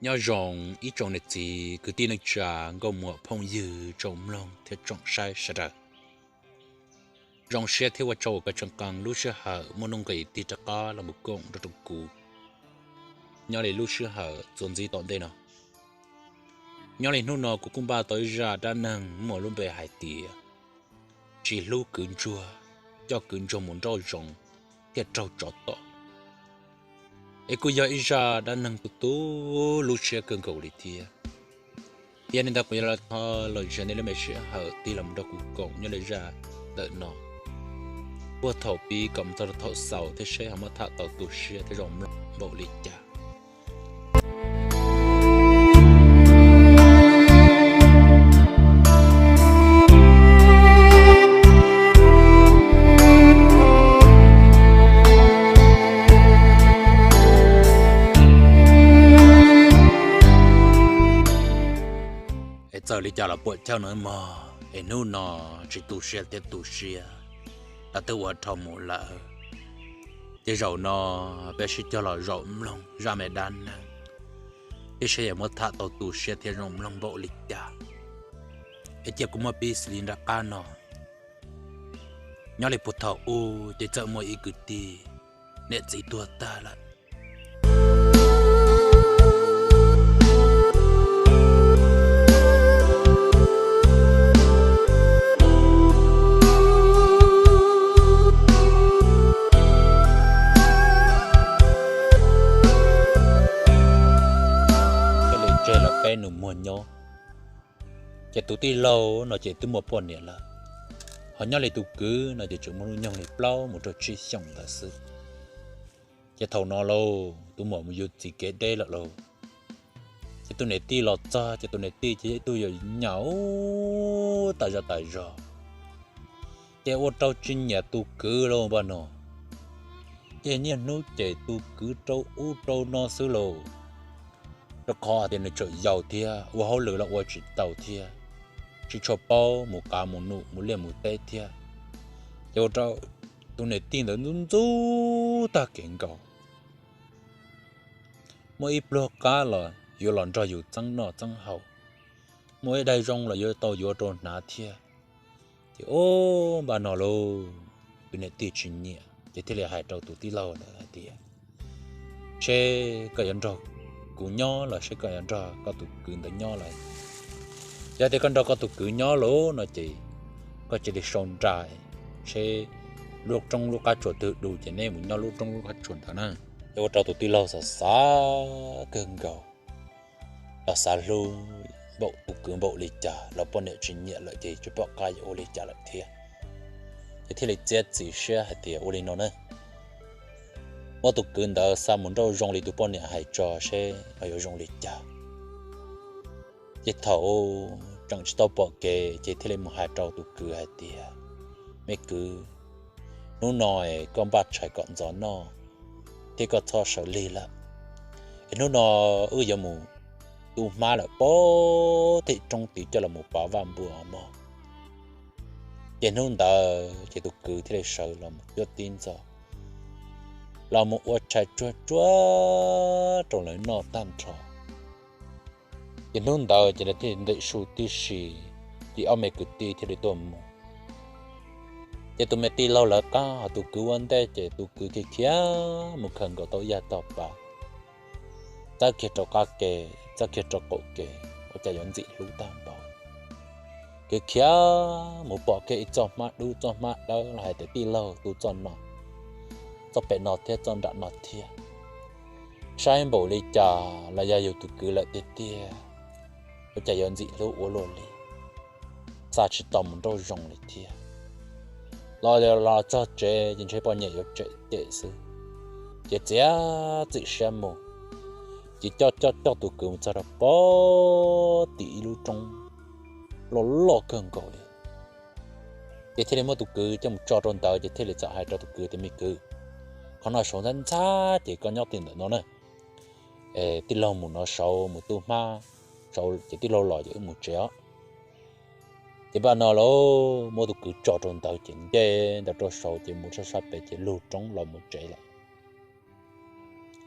Nyob zoo ib tsoom niam txiv kwv tij neej tsa, nkauj muam phooj ywg, tsoom mloog thiab tsoom saib sawv daws. Zoo siab thiab ua tsaug uas koj tseem qee lub sij hawm muaj nuj nqis tig rov qab los mus koom nrog rau kuv nyob li lub sij hawm txuas ntxiv tom ntej no. Nyob li hnub no kuv kuj npaj tau ib zaj dab neeg muaj lub npe hais tias tsis hlub kwv ntsuag, coj kwv ntsuag mus nrauj zoov thiaj raug tsov tom. Es kuj yog ib zaj dab neeg tu tu lub siab kawg nkaus li thiab. Yog li ntawd kuv yuav los thov los zam nej lub me sij hawm tig los mus nrog kuv koom nyob li zaj ntawm no, puag thaum pib kom mus txog rau thaum xaus thiab seb ho muab tham tau tu siab thiab zoo mloog npaum li cas. Es txawm li cas los puam chawj no mog, es hnub no tsis tu siab thiab tu siab, los twb ua dhau mus lawm. Ces zaum no peb sib cog los zaum mloog zaj me dab neeg, thiab seb yuav muab tham tau tu siab thiab zoo mloog npaum li cas. Es cia kuv muab pib xws li nram qab no. Nyob li puag thaum ub ces txawm muaj ib kwv tij, niam txiv tuag tag lawm. Thiaj li tseg lawv peb nus muag nyob. Ces tus tij laug no ces twb muaj poj niam lawm, ho nyob li tus kwv no ces tseem muaj hnub nyoog li plaub mus rau tsib xyoos ntawd xwb. Ces thaum no lauj, tus muam mus yuav txiv kev deb lawm lauj. Ces tus niam tij los txog ces tus niam tij ces ib tug yam nyam tas zog tas zog, ces ua rau tsis nyiam tus kwv lauj npaj no. Ces niaj hnub cem tus kwv rau ub rau no xwb lauj, rau qhov hais tias nws tseem yau thiab ua hauj lwm los ua tsis tau thiab, tsis tshua paub mus qav mus num mus liaj mus teb thiab. Ces ua rau tus niam tij ntawd ntxub ntxub tag kev nkaus. Muaj ib pluag qab los yuav los nrog yus txeeb noj txeeb haus, muaj ib daig zoo los yuav tau yuav rau hnav thiab. Ces ub npaj no lauj, tus niam tij tsis nyiam ces thiaj li hais rau tus tij laug ntawd hais tias, seb koj yuav nrog kuv nyob los seb koj yuav nrog koj tus kwv ntawd nyob lawm. Yog tias koj nrog koj tus kwv nyob lauj no ces koj cia li sau nra seb lub roob lub qab tsuas twg du ces neb mus nyob lub roob lub qab tsuas ntawd na. Ces ua rau tus tij laug xav xav kawg nkaus, los xav hlub npaum tus kwv npaum li cas los poj niam tsis nyiam lawm ces tsis pom qab yuav ua li cas lawm thiab. Ces thiaj li txiav txim siab hais tias ua li no na, muab tus kwv ntawd xa mus nrauj zoo li tus poj niam hais tso seb yuav zoo li cas. Ces thaum tseem tsis tau pom kev ces thiaj li mus hais rau tus kwv hais tias, me kwv, hnub no es koj npaj tshais kom ntxov noj thiab koj txhob sawv lig lawm. Es hnub no wb yuav mus tu hmab lawm pem tim roob tid coj los mus pov vaj npua mog. Ces hnub ntawd ces tus kwv thiaj li sawv los mus cuab tib ntxov, los mus ua tshais tsuag tsuag rau lawv noj tag nrho. Ces hnub ntawd ces lawv thiaj ntim su tib si, ces ob me kwv tij thiaj li tuaj mus. Ces tus me tij laug lawv qab ho tus kwv ua ntej ces tus kwv khiav khiav mus khaws nkaus tau ib yam tog pas, txawb kiag rau qab ke, txawb kiag rau qaum ke, ua cas yuav ntxim hlub tag npaum. Khiav khiav mus pom kiag ib txoj hmab dub txoj hmab dawb los hais tias tij laug tu txoj no, txoj pem no thiab txoj nram no thiab. Saib npaum li cas los yog yus tus kwv lawm tiag tiag, ua cas yuav ntxim hlub ua luaj li. Xa tsis tau mus nrauj zoo li thiab. Los los txog tsev ces ntshe poj niam yuav tsem cem xwb. Ces txiav txim siab mus, ces coj coj coj tus kwv mus txog rau pem tim ib lub roob loj loj kawg nkaus li. Ces thiaj li muab tus kwv coj mus tso rau ntawd ces thiaj li txawm hais rau tus kwv tias, me kwv, qhov no saud ntxhab ntxhab ces koj nyob tim ntawm no na, tij laug mus no saud mus tu hmab, saud ces tij laug los ces wb mus tsev os. Ces npaj no lauj, muab tus kwv tso rau ntawd ces nce ntawd rau saud ces mus sab sab pem ces lug roob los mus tsev lawm.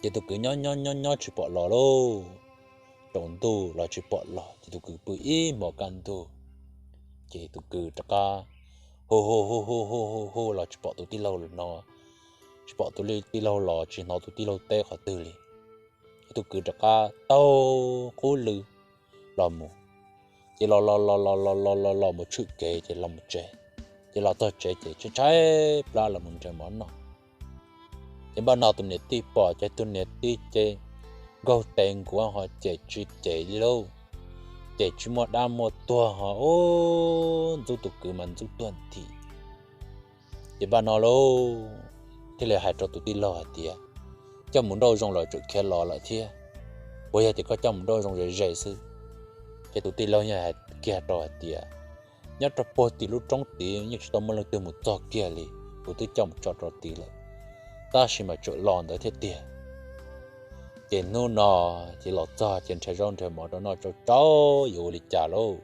Ces tus kwv nyob nyob nyob nyob tsis pom los lauj, tsaus ntuj los tsis pom los, ces tus kwv pw ib hmos kaj ntug. Ces tus kwv rov qab hu hu hu hu hu hu hu los tsis pom tus tij laug no, tsis pom tus tij laug los tsis hnov tus tij laug teb qhov twg li. Ces tus kwv rov qab taug qub lw los mus, ces los los los los los los los los mus tshwm kev ces los mus tsev. Ces los txog tsev ces tshaib tshaib plab los mus nrhiav mov noj. Ces npaj no tus niam tij pom ces tus niam tij ces nkaug tes nkuav ho cem tsis cem li lauj, cem tsis muaj dab muaj tuag ho ub ntxub tus kwv mas ntxub tuag nthi. Ces npaj no lauj, thiaj li hais rau tus tij laug hais tias, coj mus nrauj zoo los tseem khiav los lawm thiab, puas yog tias koj coj mus nrauj zoo ze ze xwb? Ces tus tij laug yeej hais kiag rau hais tias, nyob rau puag tim lub roob tid yeej tsis tau muaj leej twg mus txog kiag li, kuv twb coj mus tso rau tid lawm, tab sis mas tseem los ntawd thiab tiag. Ces hnub no ces los txog ces nrhiav zaub nrhiav mov rau noj tsau tsau yuav ua li cas lauj.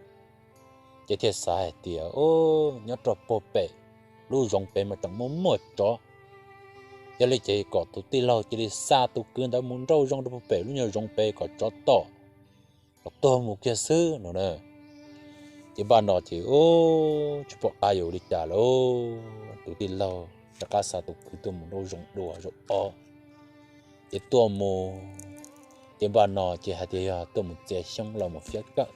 Ces thiaj xav hais tias, nyob rau puag pem lub zoov pem mas tseem muaj muaj tsov, yog li ces kom tus tij laug cia li xa tus kwv ntawd mus nrauj zoo rau puag pem lub nyuag zoov pem kom tsov tom los tuag mus kiag xwb no na. Ces npaj no ces tsis pom qab yuav ua li cas lauj, tus tij laug rov qab xa tus kwv tuaj mus nrauj zoo dua zaum ob. Ces tuaj mus, ces npaj no ces hais tias yog tuaj mus txiav xyoob los mus fiab kawm.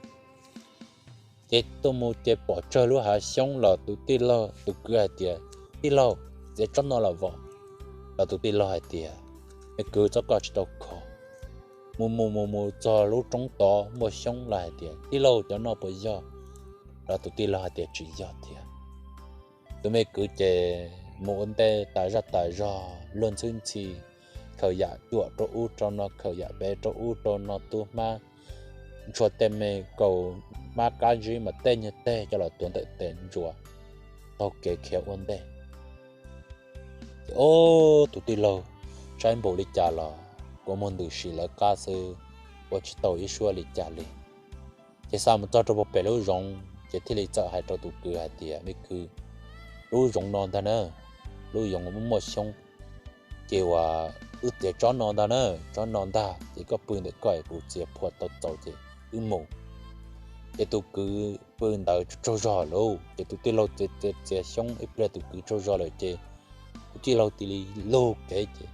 Ces tuaj mus ces pom tsawg lub hav xyoob los tus tij laug, tus kwv hais tias, tij laug, txiav tsob no los vov. Los tus tij laug hais tias, me kwv, txob koj tsis tau kho. Mus mus mus mus txog lub roob tod muaj xyoob los hais tias, tij laug, cov no puas yog? Los tus tij laug hais tias tsis yog thiab. Tus me kwv ces mus ua ntej tas zaj tas zog luag ntxhwb ntxhi, khaws yam cuam rau ub rau no, khaws yam pem rau ub rau no, tub hmab ntshua tej me kaus hmab kab zib mas tej nyuag teg coj los tuav ntawm tes ntsuas taug kev khiav ua ntej. Ces ob tug tij laug saib npaum li cas los kua muag ntws si lawv qab xwb, ua tsis tau ib suab li cas li. Ces xa mus txog rau puag pem lub zoov ces thiaj li txawm hais rau tus kwv hais tias, me kwv, lub zoov no ntag na, lub zoov muaj muaj xyoob, ces uas wb txiav tsob no ntag na, tsob no ntag ces koj pw ntawm koj es kuv txiav phua tau txaus ces wb mus. Ces tus kwv pw ntawd tsaug zog lauj, ces tus tij laug txiav txiav txiav xyoob ib pliag tus kwv tsaug zog lawm ces tus tij laug cia li lug kev ces cia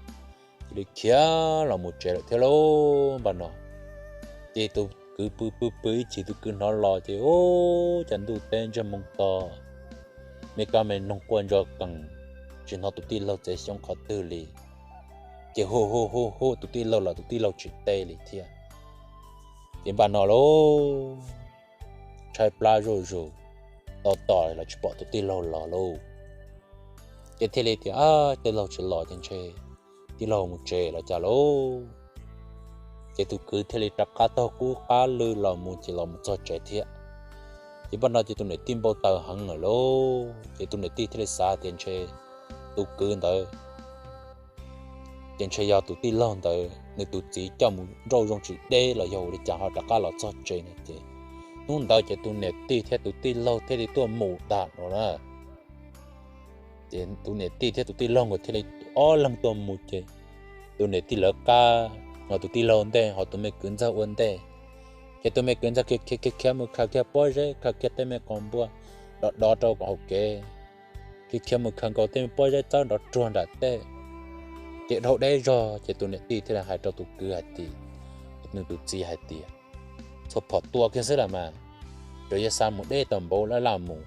li khiav los mus tsev lawm thiab lauj. Npaj no ces tus kwv pw pw pw ib chim tus kwv hnov los ces ub, cas ntuj teb ntsiag moo to, me kab me noog quaj ntsuag qees, tsis hnov tus tij laug txiav xyoob qhov twg li. Ces hu hu hu hu tus tij laug los tus tij laug tsis teb li thiab. Ces npaj no lauj, tshaib plab zuj zus, tos tos los tsis pom tus tij laug los lauj. Ces thiaj li tias, tij laug tsis los ces ntshe tij laug mus tsev los cas lauj. Ces tus kwv thiaj li rov qab taug qub qab lw los mus ces los mus txog tsev thiab. Ces npaj no ces tus niam tij npau taws heev lawm lauj, ces tus niam tij thiaj li xav tias ntshe tus kwv ntawd ces ntshe yog tus tij laug ntawd nws tus txiv coj mus nrauj zoo tsis deb los yog ua li cas ho rov qab los txog tsev no ces hnub ntawd ces tus niam tij thiab tus tij laug thiaj li tuaj mus tag no na. Ces tus niam tij thiab tus tij laug nkawd thiaj li ob leeg tuaj mus ces tus niam tij lawv qab, ho tus tij laug ntej, ho tus me kwv ntxawg ua ntej. Ces tus me kwv ntxawg khiav khiav khiav mus khaws kiag pob zeb, khaws kiag tej me qos npua dov dov rau hauv kev, khiav khiav mus khaws nkaus tej me pob zeb txawb nrov ruag nram tej. Ces dhau deb zog ces tus niam tij thiaj li hais rau tus kwv hais tias, nws tus txiv hais tias, txhob phom tua kiag xwb las mas, tsuas yog xa mus deb tau npaum laj laj mus.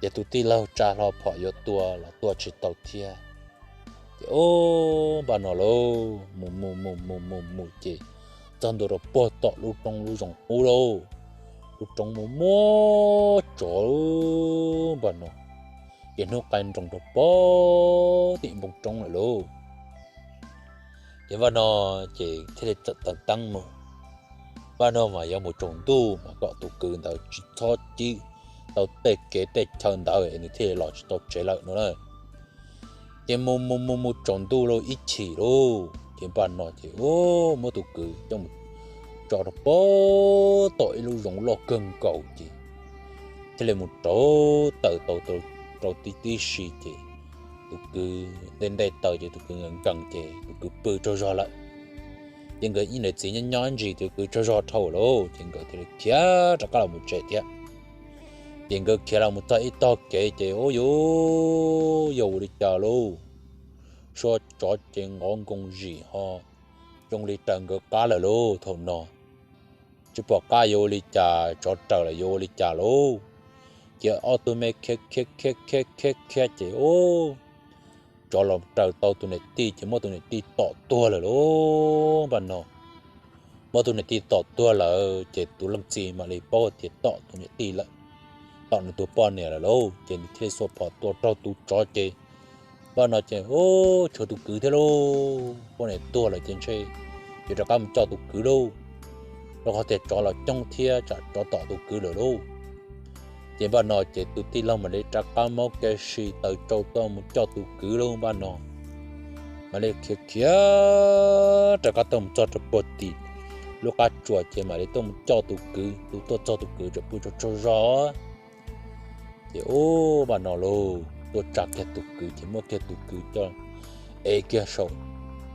Ces tus tij laug tsa hlo phom yuav tua los tua tsis tau thiab. Ces ub, npaj no lauj, mus mus mus mus mus mus ces txog ntua rau puag tom lub roob lub zoov qub lauj. Lub roob muaj muaj tsov npaj no, ces hnub qaij nroos rau puag tim npoo roob lawm lauj. Ces npaj no ces thiaj li txawm taws teeb mus. Npaj no mas yuav mus tsaus ntuj mas kom tus kwv ntawd tsis txhob cib tau tej kev tej chaw ntawd es nws thiaj li los tsis tau tsev lawm no na. Ces mus mus mus mus tsaus ntuj lauj ib chim lauj, ces npaj no ces ub, muab tus kwv coj mus tso rau puag tom ib lub zoov loj kawg nkaus ces thiaj li mus rauv taws tau rau tib tib si ces tus kwv ntej ntej taws ces tus kwv nkees nkees ces tus kwv pw tsaug zog lawm. Ces nkawd ib niam txiv nyob nyob ntsis ces kwv tsaug zog dhau lawm ces nkawd thiaj li khiav rov qab los mus tsev thiab. Ces nkawd khiav los mus txog ib tog kev ces ua yuav ua li cas lauj, suab tsov ces nqov nkoos zim ho zoo li raws nkawd qab lawm lauj thaum no. Tsis pom qab yuav ua li cas, tsov raws lawm yuav ua li cas lauj. Ces ob tug me khiav khiav khiav khiav khiav khiav ces ub, tsov los raws tau tus niam tij ces muab tus niam tij tom tuag lawm lauj npaj no. Muab tus niam tij tom tuag lawm ces tus leej txiv mam li paub tias tom tus niam tij lawm, tom nws tus poj niam lawm lauj. Ces nws thiaj li xuas phom tua raug tus tsov ces npaj no ces ub, tshuav tus kwv thiab lauj. Poj niam tuag lawm ces ntshe yuav rov qab mus coj tus kwv lauj, rau qhov tias tsov los coob thiab tsam tsov tom tus kwv lawm lauj. Ces npaj no ces tus tij laug mam li rov qab muab kev sib taws tsau tuaj mus coj tus kwv lauj npaj no. Mam li khiav khiav rov qab tuaj mus txog rau puag tim lub qab tsuas ces mam li tuaj mus coj tus kwv, tus tuaj txog tus kwv tseem pw tsaug tsaug zog. Ces ub npaj no lauj, tuaj tsa kiag tus kwv ces muab kiag tus kwv coj ev kiag saum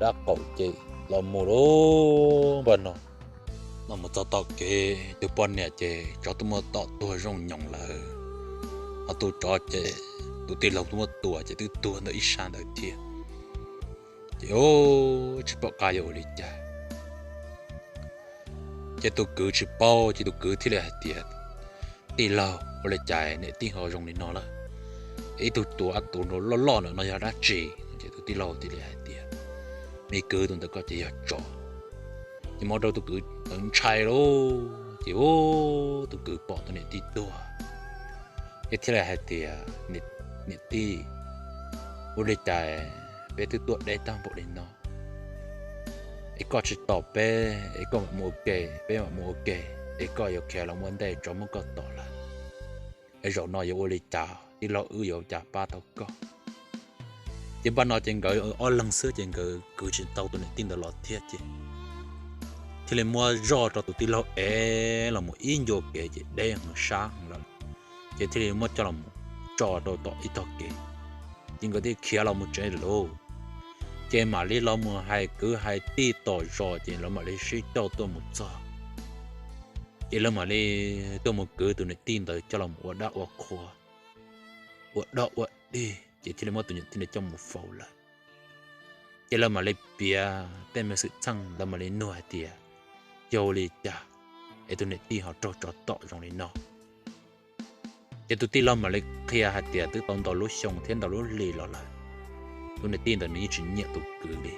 dab qaum ces los mus lauj npaj no. Los mus txog tom kev tus poj niam ces tsov twb muab tom tuag zoo nyoos lawm, ho tus tsov ces tus tij laug twb muab tua ces twb tuag ntawm ib sab ntawd thiab. Ces ub, tsis pom qab yuav ua li cas. Ces tus kwv tsis paub ces tus kwv thiaj li hais tias, tij laug, ua li cas niam tij ho zoo li no lawm? Ib tug tuav tus loj loj ntawm no yog dab tsi? Ces tus tij laug thiaj li hais tias, me kwv, tus ntawm koj ces yog tsov. Ces mus rau tus kwv ntawd ntshai lauj, ces ub, tus kwv pom tus niam tij tuag ces thiaj li hais tias, niam tij, ua li cas peb twb tuaj deb tag npaum li no es koj tsis tom peb es koj mam mus ua ke, peb mam mus ua ke, es koj yuav khiav los ua ntej tsov muab koj tom lawm, es zaum no yuav ua li cas tij laug, wb yuav ua cas pab tau koj? Ces npaj no ces nkawd ob leeg xwb ces nkawd kwv tsis tau tus niam tij ntawd los thiab ces thiaj li muab zoj rau tus tij laug ev los mus ib ncua kev ces deb heev sab lawm, ces thiaj li muab coj los tso rau tom ib tog kev, ces nkawd thiaj khiav los mus tsev lawm lauj. Ces mam li los mus hais kwv hais tij tom zos ces lawv mam li sib coj tuaj mus txog, ces lawv mam li tuaj mus kwv tus niam tij ntawd coj los ua dab ua qhua, ua dog ua dig ces thiaj li muab tus niam tij ntawd coj mus faus lawm. Ces lawv mam li piav tej me xwm txheej, lawv mam li nug hais tias, yog ua li cas es tus niam tij ho raug tsov tom zoo li no? Ces tus tij laug mam li qhia hais tias twb tau ntau lub xyoo thiab ntau lub hlis los lawm, tus niam tij ntawd nws yeej tsis nyiam tus kwv li,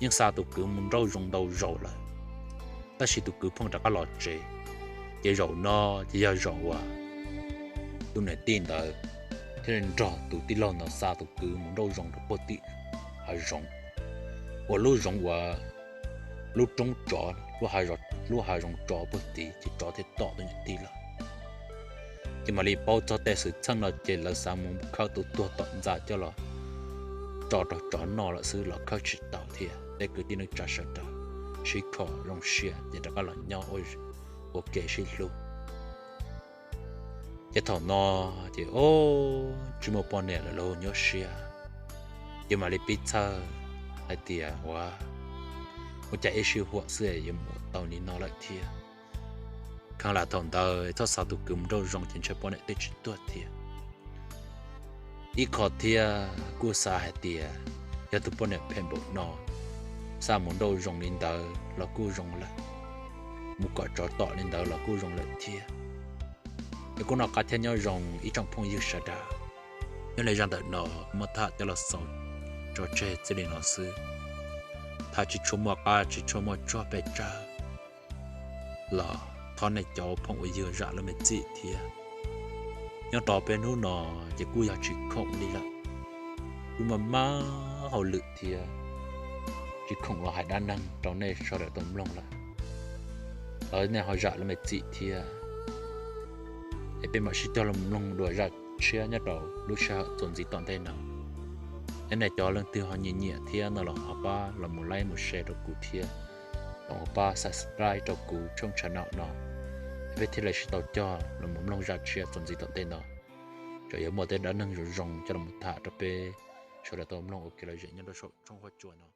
yeej xa tus kwv mus nrauj zoov ntau zaus lawm, tab sis tus kwv pheej rov qab los tsev. Ces zaum no ces yog zaum uas tus niam tij ntawd thiaj li nrog tus tij laug ntawd xa tus kwv mus nrauj zoov rau puag tim hav zoov, uas lub zoov uas lub roob tsov, lub hav zoov tsov puag tid, ces tsov thiaj tom tus niam tij lawm. Ces mam li paub txog tej xwm txheej no ces lawv xav mus khawb tus tuag tom ntxa coj los tso rau tsov noj lawm xwb los khawb tsis tau thiab. Tej kwv tij neej tsa sawv daws sib kho zoo siab ces rov qab los nyob ua ke sib hlub. Ces thaum no ces ub, tsis muaj poj niam lawm lauj, nyuaj siab. Ces mam li pib txhawj hais tias, ua, ua cas ib sij huam xwb yuav mus tau li no lawm thiab. Kheev lam thaum ntawd txhob xa tus kwv mus nrauj zoov ces ntshe poj niam twb tsis tuag thiab. Ib qho thiab kuj xav hais tias yog tus poj niam phem npaum no, xa mus nrauj zoov li ntawd los kuj zoo lawm, mus kom tsov tom li ntawd los kuj zoo lawm thiab. Es kuj noj qab thiab nyob zoo ib tsoom phooj ywg sawv daws. Nyob li zaj ntawm no muab tham coj los xaus tso tseg txij li no xwb. Tham tsis tshua muaj qab tsis tshua muaj tsuag pes tsawg los thov nej cov phooj ywg zam lub me txim thiab. Nyob rau peb hnub no ces kuj yog tsis khoom li lawm, kuj maj maj hauj lwm thiab, tsis khoom los hais dab neeg rau nej sawv daws tau mloog lawm. Thov nej ho zam lub me txim thiab, es peb mam sib cog los mloog dua zaj tshiab nyob rau lub sij hawm txuas ntxiv tom ntej no. Yog nej cov leej twg ho nyiam nyiam thiab no los ho pab los mus like mus share rau kuv thiab, los pab subscribe rau kuv channel no, peb thiaj li sib tau cog los mus mloog zaj tshiab txuas ntxiv tom ntej no. Tseem yuav muaj tej dab neeg zoo zoo coj los tham rau peb sawv daws tau mloog ua ke lom zem nyob rau saum tshooj huab cua no.